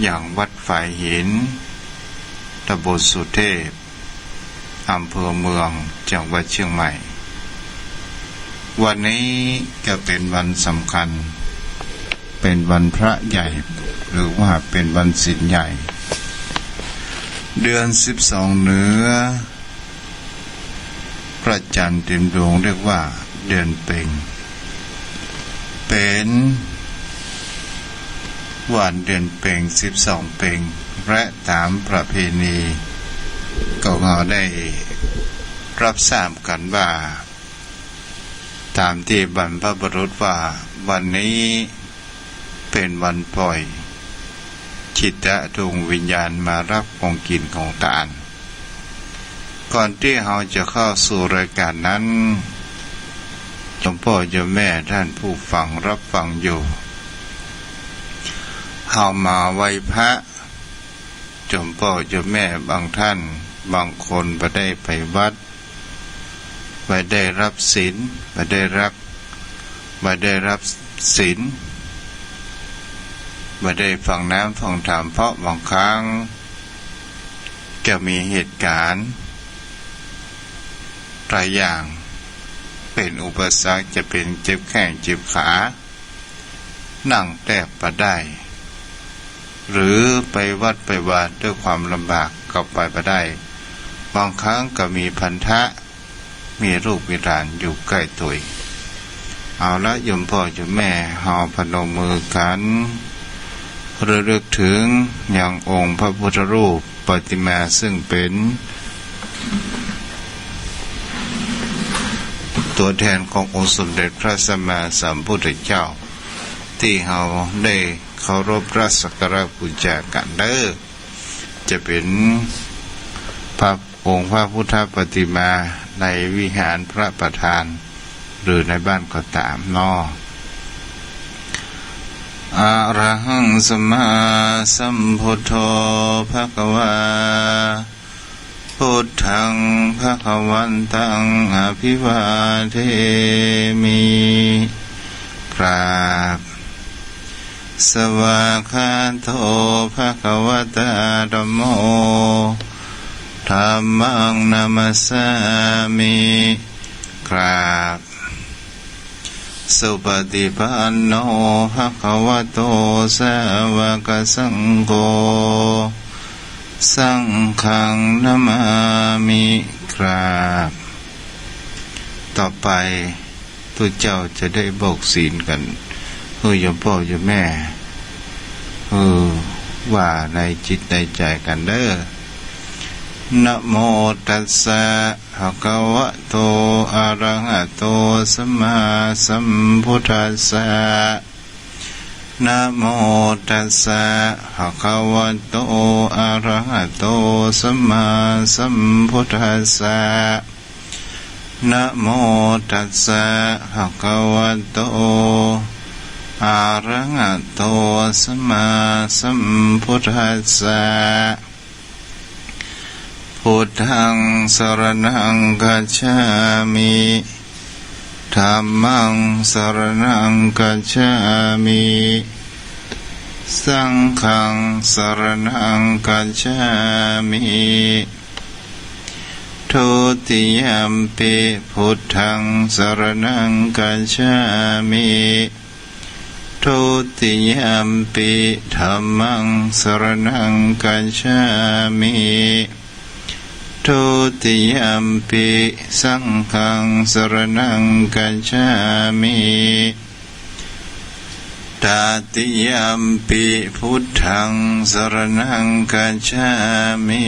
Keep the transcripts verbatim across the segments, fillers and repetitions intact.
อย่างวัดฝายหิน ตำบลสุเทพ อำเภอเมือง จังหวัดเชียงใหม่ วันนี้จะเป็นวันสำคัญ เป็นวันพระใหญ่ หรือว่าเป็นวันศีลใหญ่ เดือนสิบสองเหนือ พระจันทร์เต็มดวงเรียกว่าเดือนเพ็ญ เป๋นวันเดือนเพ็ญ สิบสองเพ็ญ และต๋ามประเพณี ก็เฮาได้ฮับทราบกั๋นว่า ต๋ามตี้บรรพบุรุษว่า วันนี้เป๋นวันปล่อยจิตตะดวงวิญญาณมาฮับของกิ๋นของตาน ก่อนตี้เฮาจะเข้าสู่รายก๋านนั้น โยมป้อโยมแม่ต้านผู้ฟังฮับฟังอยู่ เฮามาไหว้พระ โยมป้อโยมแม่บางต้าน บางคนบ่ได้ไปวัด บ่ได้ฮับศีล บ่ได้ฮับ บ่ได้ฮับศีล บ่ได้ฟังน้ำฟังธรรม เพราะบางครั้งจะมีเหตุก๋ารณ์หลายอย่างเป๋นอุปสรรค จะเป๋นเจ็บแข้งเจ็บขา นั่งแต๊บบ่ได้ หรือไปวัดไปวาด้วยความลำบากก็ไปบ่ได้ บางครั้งก็มีพันธะ มีลูกมีหลานอยู่ใก้ตวย เอาละ โยมป้อโยมแม่ เฮาพนมมือกั๋น ระลึกเถิงยังองค์พระพุทธรูปปฏิมา ซึ่งเป๋น ตั๋วแตนขององค์สมเด็จพระสัมมาสัมพุทธเจ้า ตี้เฮาได้เคารพสักการะปู๋จากั๋นเน่อ จะเป๋นพระองค์พระพุทธปฏิมาในวิหารพระประธาน หรือในบ้านก็ต๋ามเนาะ Arahaṃ sammāsambuddho bhagavā. Buddhaṃ bhagavantaṃ abhivādemi. กราบ Svākkhāto bhagavatā dhammo. Dhammaṃ namassāmi. กราบ Supaṭipanno bhagavato sāvakasaṅgho. Saṅghaṃ namāmi. กราบ ต่อไป ตุ๊เจ้าจะได้บอกศีลกั๋น หื้อโยมป้อโยมแม่ หื้อว่าในจิตในใจ๋กั๋นเน่อ Namo tassa bhagavato arahato sammāsambuddhassa. Namo tassa bhagavato arahato sammāsambuddhassa. Namo tassa bhagavato arahato sammāsambuddhassa. Buddhaṃ saraṇaṃ gacchāmi. Dhammaṃ saraṇaṃ gacchāmi. Saṅghaṃ saraṇaṃ gacchāmi. Dutiyampi buddhaṃ saraṇaṃ gacchāmi. Dutiyampi dhammaṃ saraṇaṃ gacchāmi. Dutiyampi saṅghaṃ saraṇaṃ gacchāmi. Tatiyampi buddhaṃ saraṇaṃ gacchāmi.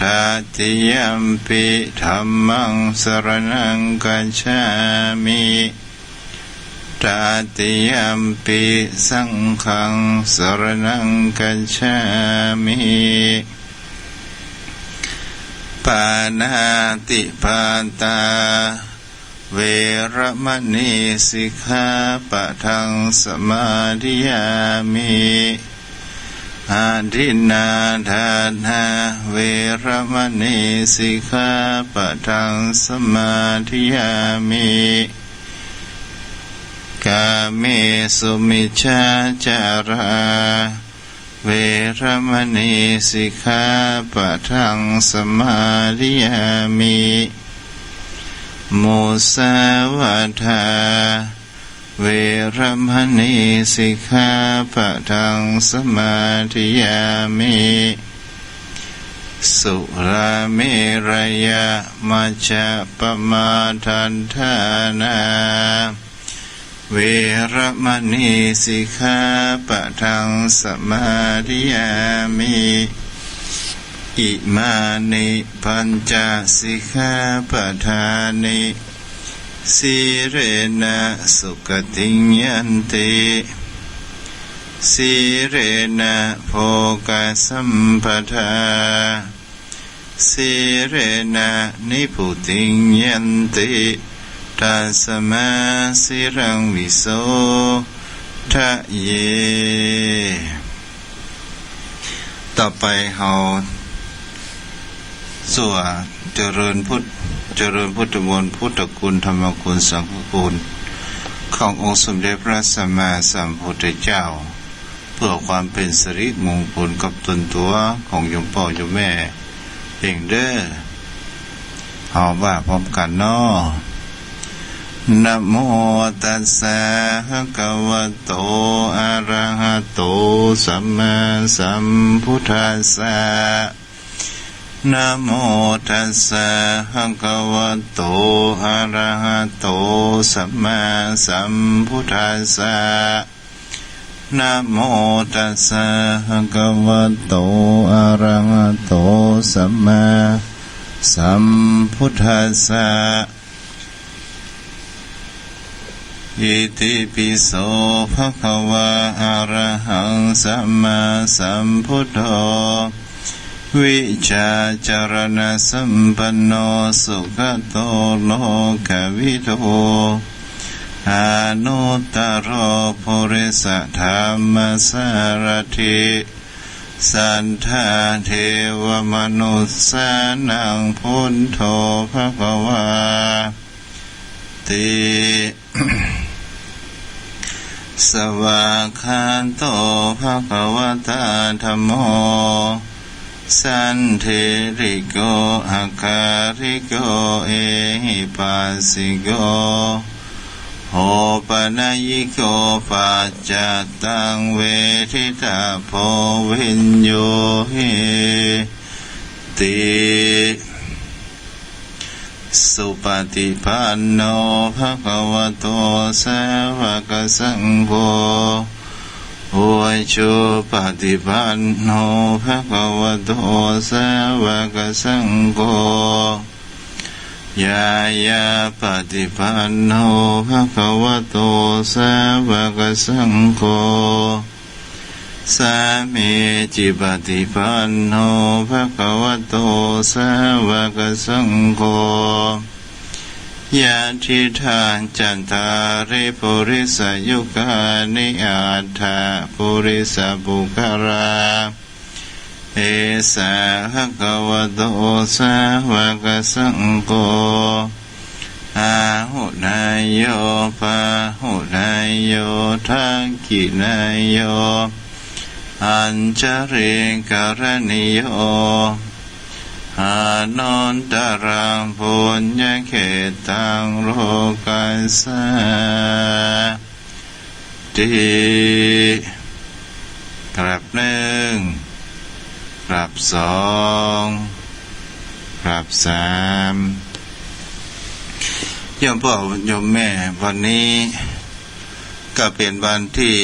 Tatiyampi dhammaṃ saraṇaṃ gacchāmi. Tatiyampi saṅghaṃ saraṇaṃ gacchāmi. Pāṇātipātā veramaṇī sikkhāpadaṃ samādiyāmi. Adinnādānā veramaṇī sikkhāpadaṃ samādiyāmi. Kāmesu micchācārā เวรมณี สิกขาปะทัง สมาธิยามิ มุสาวาทา เวรมณี สิกขาปะทัง สมาธิยามิ สุราเมรยะ มัจจะปะมาทัฏฐานา เวรมณี สิกขาปะทัง สมาธิยามิ อิมานิ ปัญจะ สิกขาปะทานิ สีเลนะ สุขติง ยันติ สีเลนะ โภคสัมปทา สีเลนะ นิพพุติง ยันติ ตัสมา สีลัง วิโสทะเย ต่อไปเฮาสวดเจริญพุทธ เจริญพุทธมนต์ พุทธคุณ ธรรมคุณ สังฆคุณ ขององค์สมเด็จพระสัมมาสัมพุทธเจ้า เพื่อความเป๋นสิริมงคลกับตนตั๋วของโยมป้อโยมแม่เองเด้อ เฮาว่าพร้อมกั๋นเนาะ นะโมตัสสะ ภะคะวะโต อะระหะโต สัมมาสัมพุทธัสสะ นะโมตัสสะ ภะคะวะโต อะระหะโต สัมมาสัมพุทธัสสะ นะโมตัสสะ ภะคะวะโต อะระหะโต สัมมาสัมพุทธัสสะ อิติปิโส ภะคะวะ อะระหัง สัมมาสัมพุทโธ วิชาจารณะสัมปันโน สุขะโต โลกะวิทู อนุตตะโร ปุริสะธัมมะสารถิ สัทธาเทวะมนุสสานัง พุทโธ ภะคะวาติ สวากขาโต ภะคะวะตา ธัมโม สันทิฏฐิโก อะกาลิโก เอหิปัสสิโก โอปะนัยยิโก ปัจจัตตัง เวทิตะโพ วิญญูหิติ สุปะฏิปันโน ภะคะวะโต สาวะกะสังโฆ อุจุปะฏิปันโน ภะคะวะโต สาวะกะสังโฆ ญาญาปะฏิปันโน ภะคะวะโต สาวะกะสังโฆ สามีจิปะฏิปันโน ภะคะวะโต สาวะกะสังโฆ ยะทิฏฐา จัตตาริ ปุริสะยุคานิ อัตถะ ปุริสะปุคคลา เอสะ ภะคะวะโต สาวะกะสังโฆ อาหุเนยโย ปาหุเนยโย ทักขิเนยโย อัญชลีกะรณีโย อานันตะรัง ปุญญะเขตตัง โลกัสสา ติ กราบนึ่ง กราบสอง กราบสาม โยมป้อโยมแม่ วันนี้ก็เป๋นวันตี้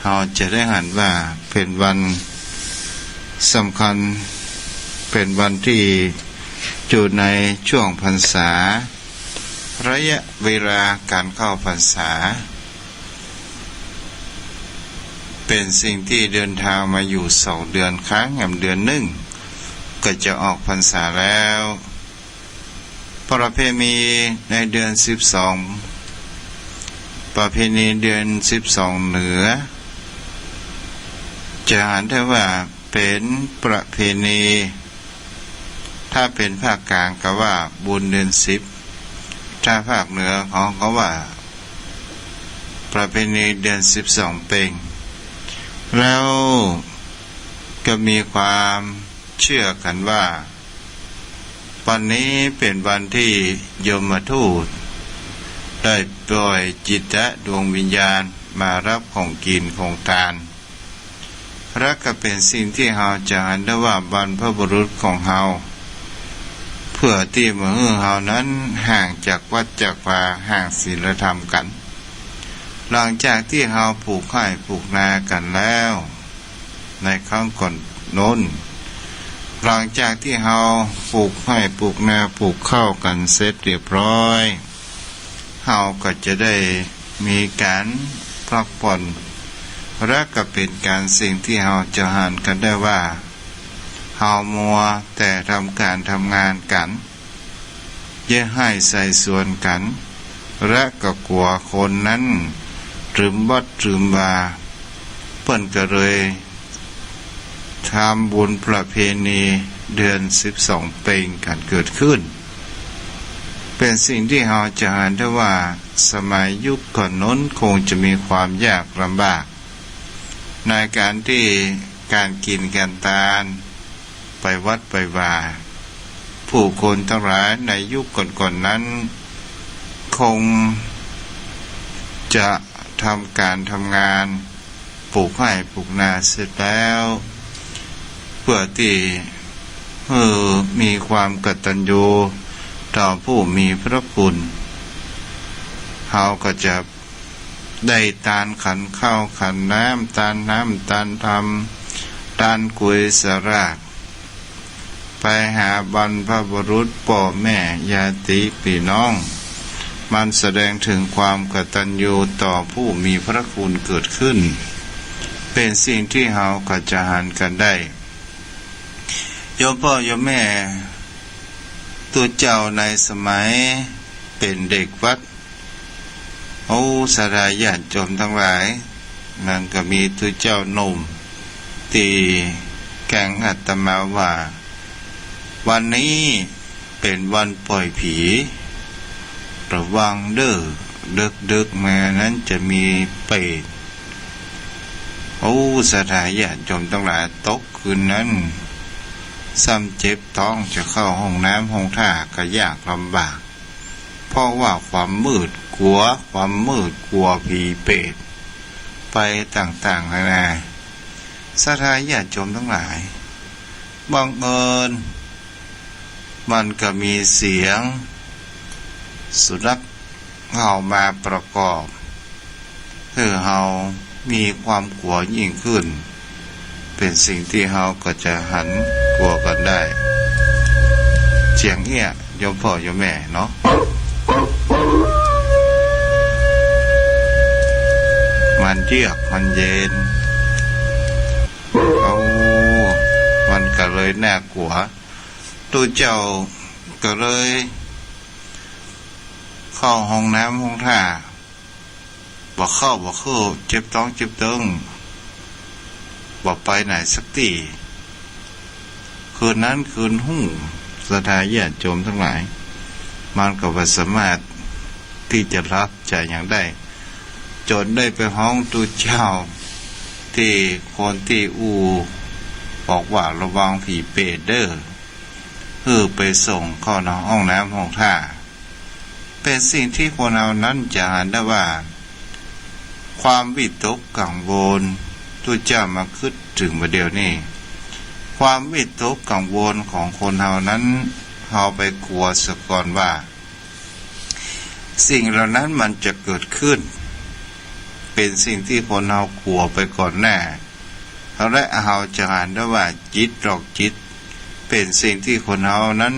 เฮาจะได้หันว่าเป๋นวันสำคัญ เป๋นวันตี้อยู่ในช่วงพรรษา ระยะเวลาก๋านเข้าพรรษา เป๋นสิ่งตี้เดินทางมาอยู่สองเดือน ครั้งแหมเดือนนึ่งก็จะออกพรรษาแล้ว ประเพณีในเดือนสิบสอง ประเพณีเดือนสิบสองเหนือ จะหันได้ว่าเป๋นประเพณี ถ้าเป๋นภาคกลางก็ว่าบุญเดือนสิบ ถ้าภาคเหนือของเขาว่า ประเพณีเดือนสิบสองเป็ง แล้วก็มีความเจื้อกั๋นว่า วันนี้เป๋นวันตี้ยมทูตได้ป่อยจิตตะดวงวิญญาณมาฮับของกิ๋นของตาน และก็เป๋นสิ่งตี้เฮาจะหันได้ว่าบรรพบุรุษของเฮา เปื้อตี้บ่หื้อเฮานั้นห่างจากวัตรจากวา ห่างศีลธรรมกั๋น หลังจากตี้เฮาปลูกไฮ่ปลูกนากั๋นแล้ว ในครั้งก่อนโน้น หลังจากตี้เฮาปลูกไฮ่ปลูกนาปลูกข้าวกั๋นเสร็จเรียบร้อย เฮาก็จะได้มีก๋านพักผ่อน และก็เป๋นก๋านสิ่งตี้เฮาจะหันกั๋นได้ว่า เฮามัวแต่ทำก๋านทำงานกั๋น เยียะไฮ่ไถสวนกั๋น และก็กั๋วคนนั้นตรึมวัตรตรึมวา เปิ้นก็เลยทำบุญประเพณีเดือนสิบสองเพ็งกั๋นเกิดขึ้น เป๋นสิ่งตี้เฮาจะหันได้ว่าสมัยยุคก่อนโน้นคงจะมีความยากลำบาก ในก๋านตี้ก๋านกิ๋นก๋านตาน ไปวัดไปวา ผู้คนตังหลายในยุคก่อนๆ นั้น คงจะทำก๋านทำงาน ปลูกไฮ่ปลูกนาเสร็จแล้ว เปื้อตี้หื้อมีความกตัญญูต่อผู้มีพระคุณ เฮาก็จะ ได้ตานขันข้าวขันน้ำ ตานน้ำตานธรรม ตานก๋วยสลาก ไปหาบรรพบุรุษป้อแม่ญาติปี้น้อง มันแสดงเถิงความกตัญญูต่อผู้มีพระคุณเกิดขึ้น เป๋นสิ่งตี้เฮาก็จะหันกั๋นได้ โยมป้อโยมแม่ ตุ๊เจ้าในสมัยเป๋นเด็กวัด โอ้ ศรัทธาญาติโยมตังหลาย มันก็มีตุ๊เจ้าหนุ่มตี้แกล้งอาตมาว่า วันนี้เป๋นวันป่อยผี ระวังเด้อ ดึกๆ มานั้นจะมีเปรต โอ้ ศรัทธาญาติโยมตังหลาย ตกคืนนั้น ซ้ำเจ็บต๊องจะเข้าห้องน้ำห้องท่าก็ยากลำบาก เพราะว่าความมืดกั๋ว ความมืดกั๋วผีเปรต ไปต่างๆ นานา ศรัทธาญาติโยมตังหลาย บังเอิญมันก็มีเสียงสุนัขเห่ามาประกอบ หื้อเฮามีความกั๋วยิ่งขึ้น เป๋นสิ่งตี้เฮาก็จะหันกั๋วกั๋นได้ เสียงเอี้ย โยมป้อโยมแม่เนาะ มันเยือกมันเย็น โอ้ มันก็เลยน่ากั๋ว ตุ๊เจ้าก็เลยเข้าห้องน้ำห้องท่า บ่เข้าบ่เข้า เจ็บต๊องเจ็บเติ๊ง บ่ไปไหนสักตี้ คืนนั้นคืนฮุ่ง ศรัทธาญาติโยมตังหลาย มันก็บ่สามารถตี้จะหลับจะหยังได้ จ๋นได้ไปฮ้องตุ๊เจ้า ตี้คนตี้อู้ บอกว่าระวังผีเปรตเด้อ หื้อไปส่งเข้าในห้องน้ำห้องท่า เป๋นสิ่งตี้คนเฮานั้นจะหันได้ว่า ความวิตกกังวล ตุ๊เจ้ามาคิดเถิงบ่าเดี่ยวนี้ ความวิตกกังวลของคนเฮานั้น เฮาไปกั๋วเสียก่อนว่า สิ่งเหล่านั้นมันจะเกิดขึ้น เป๋นสิ่งตี้คนเฮากั๋วไปก่อนหน้า และเฮาจะหันได้ว่าจิตหลอกจิต เป๋นสิ่งตี้คนเฮานั้น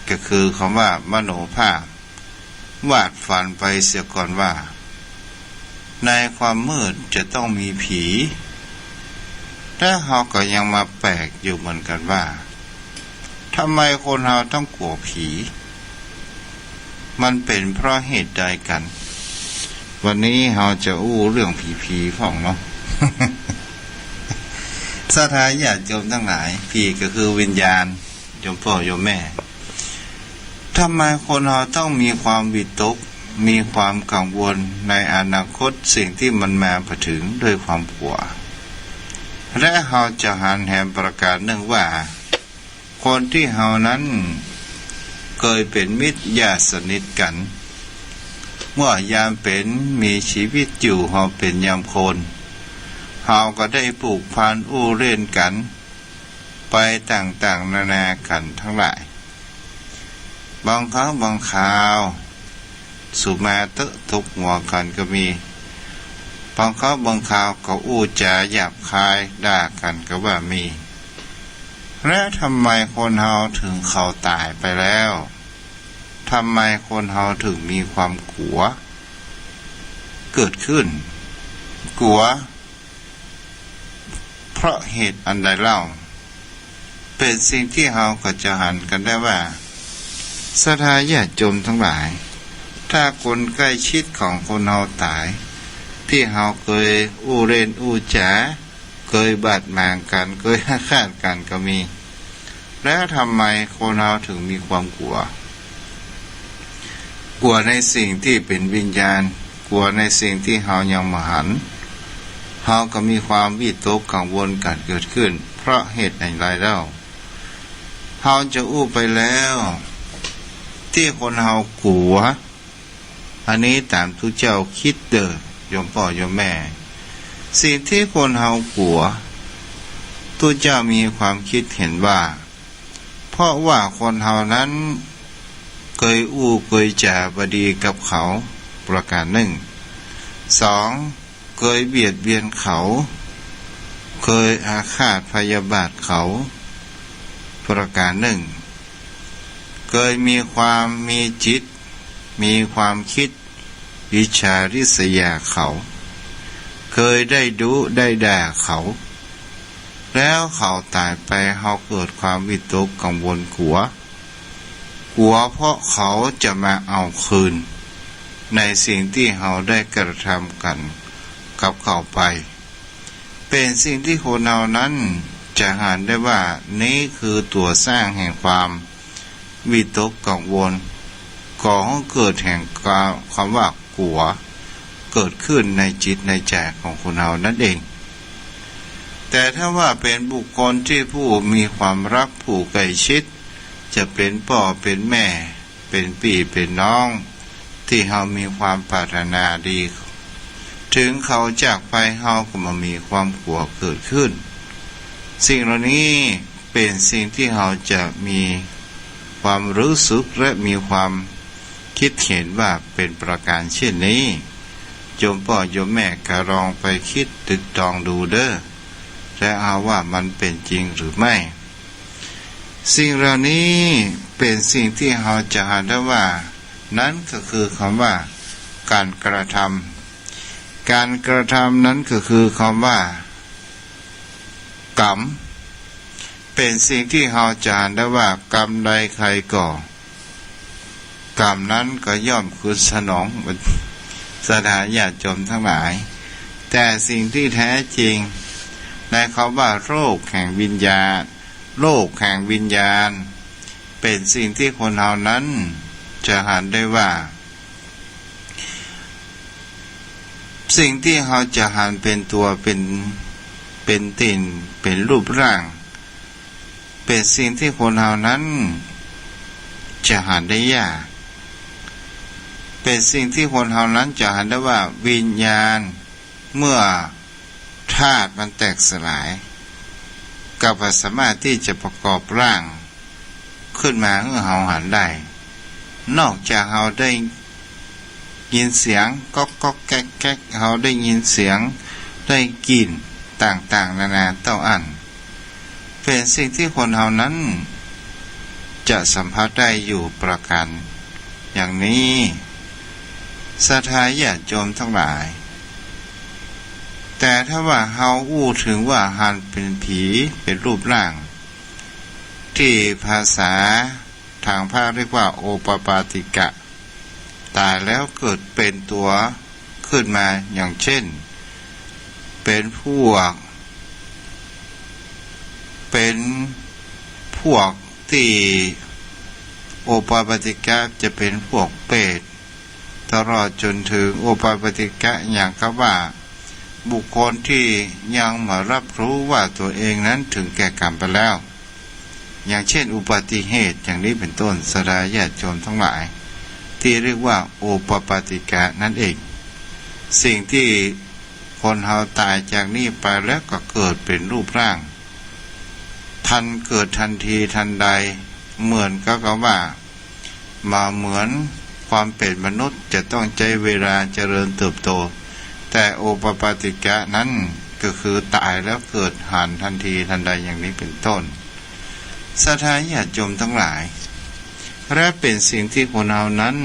ก็คือคำว่ามโนภาพ วาดฝันไปเสียก่อนว่า ในความมืดจะต้องมีผี และเฮาก็ยังมาแปลกอยู่เหมือนกั๋นว่า ทำไมคนเฮาต้องกั๋วผี มันเป๋นเพราะเหตุใดกั๋น วันนี้เฮาจะอู้เรื่องผีๆ พ่องเนาะ ศรัทธาญาติโยมตังหลาย ผีก็คือวิญญาณ โยมป้อโยมแม่ ทำไมคนเฮาต้องมีความวิตก มีความกังวลในอนาคตสิ่งตี้มันมาบ่เถิงด้วยความกั๋ว และเฮาจะหันแหมประก๋านนึ่งว่า คนตี้เฮานั้นเกยเป๋นมิตรญาติสนิทกั๋น เมื่อยามเป๋นมีจีวิตอยู่ เฮาเป๋นยามคน เฮาก็ได้ผูกพันอู้เล่นกั๋น ไปต่างๆ นานากั๋นตังหลาย บางครั้งบางคราว สุมาเต๊อะตบหัวกั๋นก็มี บางครั้งบางคราวก็อู้จ๋าหยาบคายด่ากั๋นก็ว่ามี และทำไมคนเฮาเถิงเขาต๋ายไปแล้ว ทำไมคนเฮาเถิงมีความกั๋วเกิดขึ้น กั๋ว เพราะเหตุอันใดเล่า เป๋นสิ่งตี้เฮาก็จะหันกั๋นได้ว่า ศรัทธาญาติโยมตังหลาย ถ้าคนใก้ชิดของคนเฮาต๋าย ตี้เฮาเกยอู้เล่นอู้จ๋า เกยบาดหมางกั๋น เกยอาฆาตกั๋นก็มี แล้วทำไมคนเฮาเถิงมีความกั๋ว กั๋วในสิ่งตี้เป๋นวิญญาณ กั๋วในสิ่งตี้เฮายังบ่หัน เฮาก็มีความวิตกกังวลกั๋นเกิดขึ้น เพราะเหตุอันใดเล่า เฮาจะอู้ไปแล้ว ตี้คนเฮากั๋ว อันนี้ต๋ามตุ๊เจ้ากึ๊ดเต๊อะ โยมป้อโยมแม่ สิ่งตี้คนเฮากั๋ว ตุ๊เจ้ามีความกึ๊ดหันว่า เพราะว่าคนเฮานั้นเกยอู้เกยจ๋าบ่ดีกับเขาประก๋านนึ่ง สอง เกยเบียดเบียนเขา เกยอาฆาตพยาบาทเขาประก๋านนึ่ง เกยมีความมีจิต มีความกึ๊ดอิจฉาริษยาเขา เกยได้ดุได้ด่าเขา แล้วเขาต๋ายไป เฮาเกิดความวิตกกังวลกั๋ว กั๋วเพราะเขาจะมาเอาคืน ในสิ่งตี้เฮาได้กระทำกั๋นกับเขาไป เป๋นสิ่งตี้คนเฮานั้นจะหันได้ว่า นี้คือตั๋วสร้างแห่งความวิตกกังวล ก่อหื้อเกิดแห่งความ ความว่ากั๋ว เกิดขึ้นในจิตในใจ๋ของคนเฮานั้นเอง แต่ถ้าว่าเป๋นบุคคลตี้ผู้มีความฮักผู้ใก้ชิด จะเป๋นป้อเป๋นแม่ เป๋นปี้เป๋นน้อง ตี้เฮามีความปรารถนาดี เถิงเขาจากไป เฮาก็บ่มีความกั๋วเกิดขึ้น สิ่งเหล่านี้เป๋นสิ่งตี้เฮาจะมีความรู้สึกและมีความกึ๊ดหันว่าเป๋นประก๋านเช่นนี้ โยมป้อโยมแม่ก็ลองไปกึ๊ดตรึกตรองดูเต๊อะ และเอาว่ามันเป๋นจริงหรือไม่ สิ่งเหล่านี้เป๋นสิ่งตี้เฮาจะหันได้ว่า นั้นก็คือกำว่าก๋านกระทำ ก๋านกระทำนั้นก็คือกำว่ากรรม เป๋นสิ่งตี้เฮาจะหันได้ว่า กรรมใดใครก่อ กรรมนั้นก็ย่อมคืนสนอง ศรัทธาญาติโยมตังหลาย แต่สิ่งตี้แท้จริง ในกำว่าโลกแห่งวิญญาณ โลกแห่งวิญญาณ เป๋นสิ่งตี้คนเฮานั้นจะหันได้ว่า สิ่งตี้เฮาจะหันเป๋นตั๋ว เป๋น เป๋นตี๋น เป๋นรูปร่าง เป๋นสิ่งตี้คนเฮานั้นจะหันได้ยาก เป๋นสิ่งตี้คนเฮานั้นจะหันได้ว่าวิญญาณ เมื่อธาตุมันแตกสลาย ก็บ่สามารถตี้จะประกอบร่างขึ้นมาหื้อเฮาหันได้ นอกจากเฮาได้ยินเสียงก๊อกก๊อกแก๊กแก๊ก เฮาได้ยินเสียง ได้กลิ่นต่างๆ นานาเต้าอั้น เป๋นสิ่งตี้คนเฮานั้นจะสัมผัสได้อยู่ประก๋านอย่างนี้ ศรัทธาญาติโยมตังหลาย แต่ถ้าว่าเฮาอู้เถิงว่าหันเป๋นผี เป๋นรูปร่าง ตี้ภาษาตางพระเรียกว่าโอปปาติกะ ต๋ายแล้วเกิดเป๋นตั๋วขึ้นมา อย่างเช่น เป๋นพวก เป๋นพวกตี้โอปปาติกะจะเป๋นพวกเปรต ตลอดจ๋นเถิงโอปปาติกะอย่างกำว่า บุคคลที่ยังบ่รับรู้ว่าตัวเองนั้นถึงแก่กรรมไปแล้ว อย่างเช่นอุบัติเหตุอย่างนี้เป็นต้น ศรัทธาญาติโยมทั้งหลาย ที่เรียกว่าโอปปาติกะนั่นเอง สิ่งที่คนเฮาต๋ายจากนี้ไปแล้วก็เกิดเป๋นรูปร่าง ทันเกิดทันทีทันใด เหมือนกับว่า บ่เหมือนความเป๋นมนุษย์จะต้องใจ๊เวลาเจริญเติบโต แต่โอปปาติกะนั้นก็คือต๋ายแล้วเกิดหันทันทีทันใดอย่างนี้เป็นต้น ศรัทธาญาติโยมทั้งหลาย และเป๋นสิ่งที่คนเฮานั้น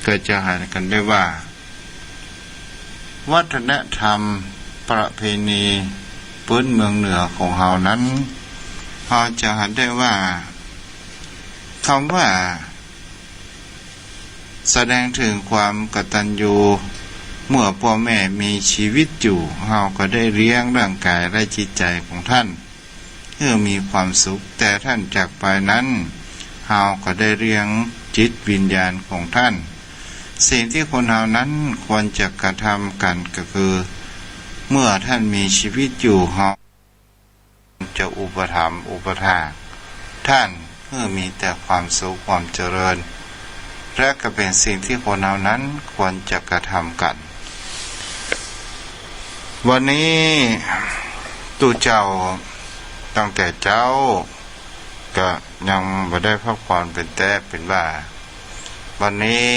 ก็จะหันกั๋นได้ว่า วัฒนธรรมประเพณีปื๊นเมืองเหนือของเฮานั้น เฮาจะหันได้ว่า กำว่า แสดงเถิงความกตัญญู เมื่อป้อแม่มีจีวิตอยู่ เฮาก็ได้เลี้ยงร่างก๋ายและจิตใจ๋ของต้าน หื้อมีความสุข แต่ต้านจากไปนั้น เฮาก็ได้เลี้ยงจิตวิญญาณของต้าน สิ่งที่คนเฮานั้นควรจะกระทำกั๋นก็คือ เมื่อต้านมีจีวิตอยู่ เฮาจะอุปถัมภ์อุปถากต้าน หื้อมีแต่ความสุขความเจริญ และก็เป๋นสิ่งที่คนเฮานั้นควรจะกระทำกั๋น วันนี้ตุ๊เจ้าตั้งแต่เจ๊าก็ยังบ่ได้พักผ่อนเป๋นแต๊เป๋นว่า วันนี้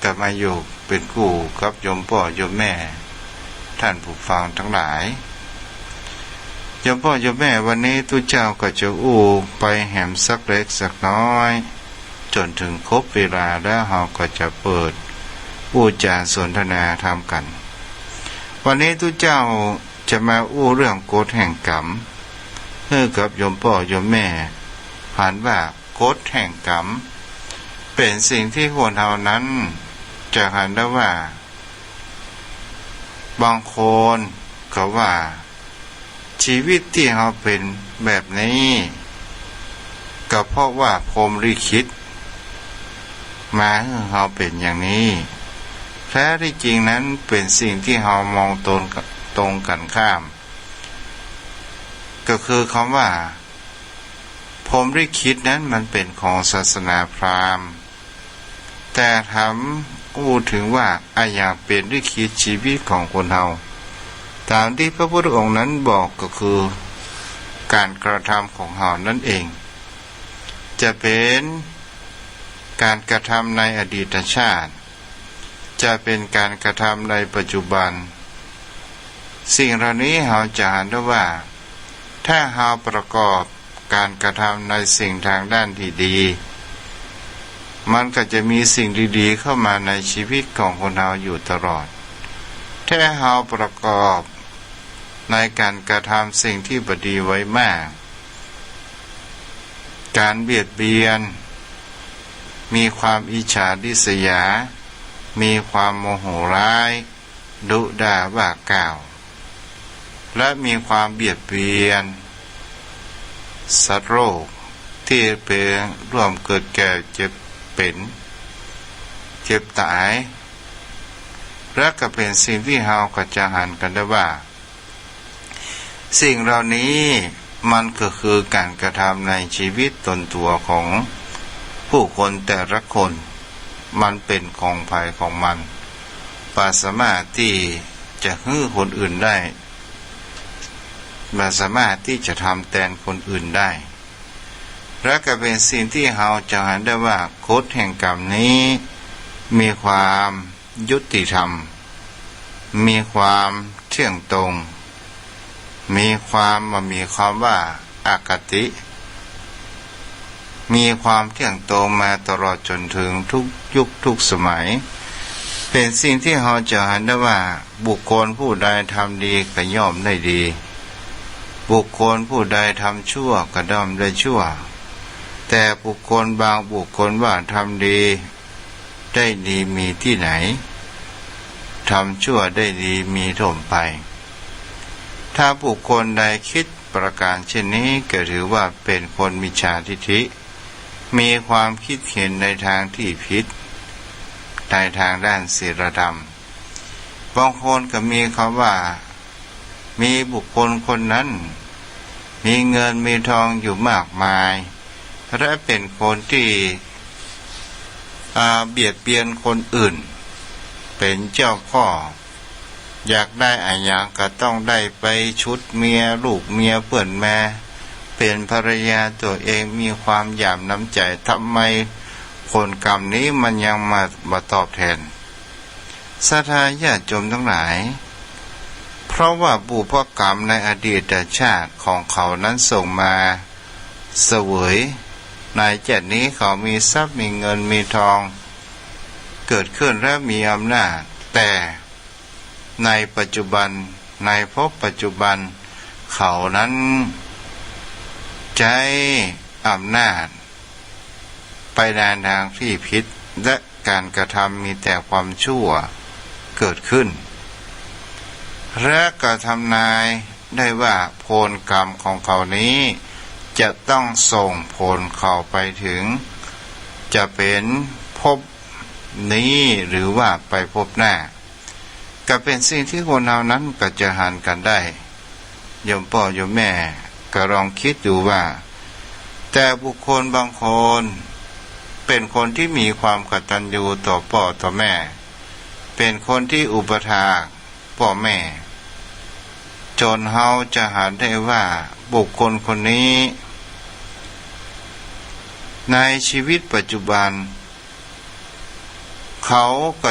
ก็มาอยู่เป๋นกู้กับโยมป้อโยมแม่ ต้านผู้ฟังตังหลาย โยมป้อโยมแม่ วันนี้ตุ๊เจ้าก็จะอู้ไปแหมสักเล็กสักน้อย จ๋นเถิงครบเวลาแล้วเฮาก็จะเปิดอู้จ๋าสนทนาธรรมกั๋น วันนี้ตุ๊เจ้าจะมาอู้เรื่องกฎแห่งกรรม หื้อกับโยมป้อโยมแม่หันว่ากฎแห่งกรรม เป๋นสิ่งที่คนเฮานั้นจะหันได้ว่า บางคนก็ว่า จีวิตตี้เฮาเป๋นแบบนี้ ก็เพราะว่าพรหมลิขิต มาหื้อเฮาเป๋นอย่างนี้ แท้ตี้จริงนั้นเป๋นสิ่งตี้เฮามองตรง ตรงกั๋นข้าม ก็คือกำว่า พรหมลิขิตนั้นมันเป๋นของศาสนาพราหมณ์ แต่ถามอู้เถิงว่าอะหยังเป๋นลิขิตจีวิตของคนเฮา ต๋ามตี้พระพุทธองค์นั้นบอกก็คือก๋านกระทำของเฮานั้นเอง จะเป๋นก๋านกระทำในอดีตชาติ จะเป๋นก๋านกระทำในปัจจุบัน สิ่งเหล่านี้เฮาจะหันได้ว่า ถ้าเฮาประกอบก๋านกระทำในสิ่งตางด้านตี้ดี มันก็จะมีสิ่งดีๆ เข้ามาในจีวิตของคนเฮาอยู่ตลอด ถ้าเฮาประกอบในก๋านกระทำสิ่งตี้บ่ดีไว้มาก ก๋านเบียดเบียน มีความอิจฉาริษยา มีความโมโหร้าย ดุด่าว่ากล่าว และมีความเบียดเบียนสัตว์โลกตี้เป๋นร่วมเกิดแก่เจ็บเป๋น เจ็บต๋าย และก็เป๋นสิ่งตี้เฮาก็จะหันกั๋นได้ว่า สิ่งเหล่านี้มันก็คือก๋านกระทำในจีวิตตนตั๋วของผู้คนแต่ละคน มันเป๋นของใผของมัน บ่สามารถตี้จะหื้อคนอื่นได้ บ่สามารถตี้จะทำแตนคนอื่นได้ และก็เป๋นสิ่งตี้เฮาจะหันได้ว่ากฎแห่งกรรมนี้มีความ ยุติธรรม มีความเที่ยงตรง มีความ บ่มีความว่าอคติ มีความเที่ยงตรงมาตลอดจ๋นเถิงทุกยุคทุกสมัย เป๋นสิ่งตี้เฮาจะหันได้ว่า บุคคลผู้ใดทำดีก็ย่อมได้ดี บุคคลผู้ใดทำชั่วก็ย่อมได้ชั่ว แต่บุคคลบางบุคคลว่าทำดี ได้ดีมีตี้ไหน ทำชั่วได้ดีมีถ้วมไป ถ้าบุคคลใดกึ๊ดประก๋านเช่นนี้ ก็ถือว่าเป๋นคนมิจฉาทิฏฐิ มีความกึ๊ดเห็นในตางตี้ผิด ในตางด้านศีลธรรม บางคนก็มีกำว่า มีบุคคลคนนั้นมีเงินมีทองอยู่มากมาย และเป๋นคนตี้ อ่า เบียดเบียนคนอื่น เป๋นเจ้าพ่อ อยากได้อะหยังก็ต้องได้ไป ฉุดเมียลูกเมียเปิ้นมาเป๋นภรรยาตั๋วเอง มีความหยาบน้ำใจ๋ ทำไมผลกรรมนี้มันยังมา มาตอบแตน ศรัทธาญาติโยมตังหลาย เพราะว่าบุพกรรมในอดีตชาติของเขานั้นส่งมาเสวย ในชาตินี้เขามีทรัพย์มีเงินมีทองเกิดขึ้นและมีอำนาจ แต่ในปัจจุบัน ในภพปัจจุบัน เขานั้นใจ๊อำนาจไปในทางตี้ผิด และก๋านกระทำมีแต่ความชั่วเกิดขึ้น และก็ทำนายได้ว่าผลกรรมของเขานี้จะต้องส่งผลเขาไปถึง จะเป๋นภพนี้หรือว่าไปภพหน้า ก็เป๋นสิ่งตี้คนเฮานั้นก็จะหันกั๋นได้ โยมป้อโยมแม่ก็ลองกึ๊ดดูว่า แต่บุคคลบางคนเป๋นคนตี้มีความกตัญญูต่อป้อต่อแม่ เป๋นคนตี้อุปัฏฐากป้อแม่ จ๋นเฮาจะหันได้ว่าบุคคลคนนี้ ในชีวิตปัจจุบัน เขาก็